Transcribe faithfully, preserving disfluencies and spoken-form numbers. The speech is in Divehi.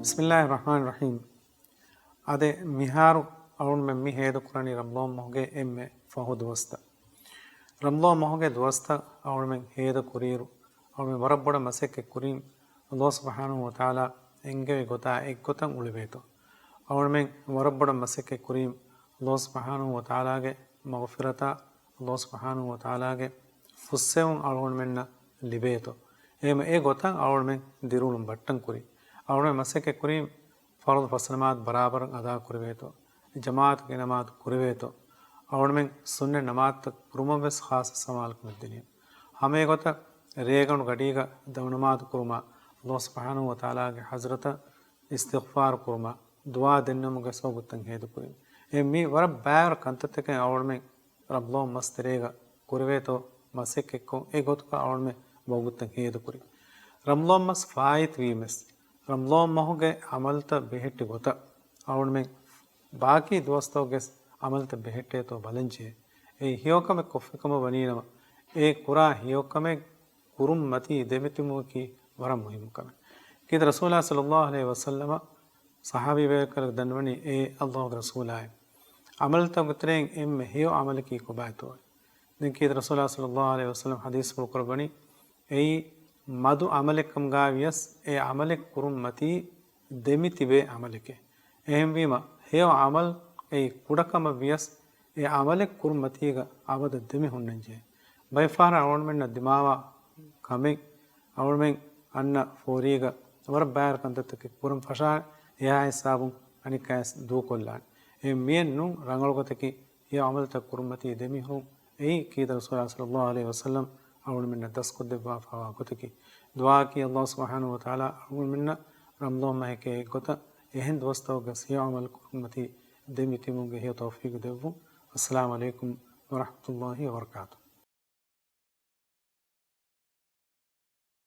ބިސްމިއްލާހި ރަޙްމާނި ރަޙީމް. އާދެ، މިހާރު އަޅުގަނޑުމެން މި ހޭދަ ކުރަނީ ރަމަޟާން މަހުގެ އެންމެ ފަހު ދުވަސްތައް. ރަމަޟާން މަހުގެ ދުވަސްތައް އަޅުގަނޑުމެން ހޭދަ ކުރިއިރު، އަޅުގަނޑުމެން ވަރަށް ބޮޑަށް މަސައްކަތް ކުރީމް، ﷲ ސުބްޙާނަހޫ ވަތަޢާލާ އެންގެވި ގޮތާ އެއްގޮތަށް އުޅެވޭތޯ. އަޅުގަނޑުމެން ވަރަށް ބޮޑަށް މަސައްކަތް ކުރީމް، ﷲ ސުބްޙާނަހޫ ވަތަޢާލާގެ މަޣުފިރަތާ، ﷲ ސުބްޙާނަހޫ ވަތަޢާލާގެ ފުއްސެވުން އަޅުގަނޑުމެންނަށް ލިބޭތޯ. އެހެންވީމަ އެ ގޮތަށް އަޅުގަނޑުމެން ދިރިއުޅުން ބައްޓަން ކުރި. އަޅުގަނޑުމެން މަސައްކަތް ކުރީމް، ފަރުޟު ފަސް ނަމާދު ބަރާބަރަށް އަދާ ކުރެވޭތޯ، ޖަމާޢަތުގެ ނަމާދު ކުރެވޭތޯ، އަޅުގަނޑުމެން ސުންނަތް ނަމާދުތައް ކުރުމަށް ވެސް ޚާއްޞަ ސަމާލުކަމެއް ދިނީމަ. ހަމައެގޮތަށް ރޭގަނޑު ގަޑީގަ ދަމުނަމާދު ކުރުމާ، ﷲ ސުބްޙާނަހޫ ވަތަޢާލާގެ ޙަޟްރަތަށް އިސްތިޣްފާރު ކުރުމާ، ދުޢާ ދެންނެވުމުގެ ސަބަބުތައް ހޭދަކުރީމަ. އެ މީ ވަރަށް ބާރު ކަންތައްތަކެއް އަޅުގަނޑުމެން ރަމަޟާން މަސް ތެރޭގަ ކުރެވޭތޯ، މަސައްކަތްކޮށް އެ ގޮތުގަ އަޅުގަނޑުމެން ބޮޑު ގޮތަށް ހޭދަކުރި. ރަމަޟާން މަސް ފާއިތުވީމަސް، ރަމަޟާން މަހުގެ ޢަމަލުތައް ބެހެއްޓި ގޮތަށް އަޅުގަނޑުމެން ބާކީ ދުވަސްތަކުގެ ޢަމަލުތައް ބެހެއްޓޭތޯ ބަލަންޖެހޭ. އެއީ ހެޔޮކަމެއް ކޮށްފިކަމަށް ވަނީނަމަ، އެ ކުރާ ހެޔޮކަމެއް ކުރުން މަތީ ދެމިތިބުމަކީ ވަރަށް މުހިއްމު ކަމެއް. ކީދަ ރަސޫލާ ޞައްލައްލާހު ޢަލައިހި ވަސައްލަމަ ޞަޙާބީ ބޭކަލަކު ދަންނަވަނީ، އޭ ﷲގެ ރަސޫލާއޭ، ޢަމަލުތަކުގެ ތެރެއިން އެންމެ ހެޔޮ ޢަމަލަކީ ކޮބާތޯއޭ؟ ދެން ކީދަ ރަސޫލާ ޞައްލައްލާހު ޢަލައިހި ވަސައްލަމަ ޙަދީޘްފުޅު ކުރައްވަނީ، އެއީ މަދު ޢަމަލެއްކަމުގައި ވިޔަސް އެ ޢަމަލެއް ކުރުން މަތީ ދެމިތިބޭ ޢަމަލެކޭ. އެހެންވީމަ ހެޔޮ ޢަމަލު އެއީ ކުޑަކަމަށް ވިޔަސް އެ ޢަމަލެއް ކުރުން މަތީގަ އަބަދަށް ދެމި ހުންނަންޖެހޭ. ބައެއް ފަހަރަށް އަޅުގަނޑުމެންނަށް ދިމާވާ ކަމެއް އަޅުގަނޑުމެން އަންނަ ފޯރީގަ ވަރަށް ބާރު ކަންތައްތަކެއް ކުރަން ފަށާނެ، އެހާ ހިސާބުން އަނެއްކާވެސް ދޫކޮށްލާނެ. އެ މިއެއް ނޫން، ރަނގަޅުގޮތަކީ ހެޔޮ ޢަމަލުތައް ކުރުންމަތީ ދެމިހުރުން. އެއީ ކީދަ ރަސޫލާ ޞައްލައްލާހު ޢަލައިހި ވަސައްލަމަ އަޅުގަނޑުމެންނަށް ދަސްކޮށްދެއްވާފައިވާ ގޮތަކީ. ދުޢާއަކީ ﷲ ސުބްޙާނަހޫ ވަތަޢާލާ އަޅުގަނޑުމެންނަށް ރަމަޟާން މަހެކޭ އެއްގޮތަށް އެހެން ދުވަސްތަކުގަ ހެޔޮ ޢަމަލު ކުރުންމަތީ ދެމިތިބުމުގެ ހެޔޮ ތައުފީޤު ދެއްވުން. އައްސަލާމު ޢަލައިކުމް ވަރަޙްމަތުﷲ ވަބަރަކާތުހު.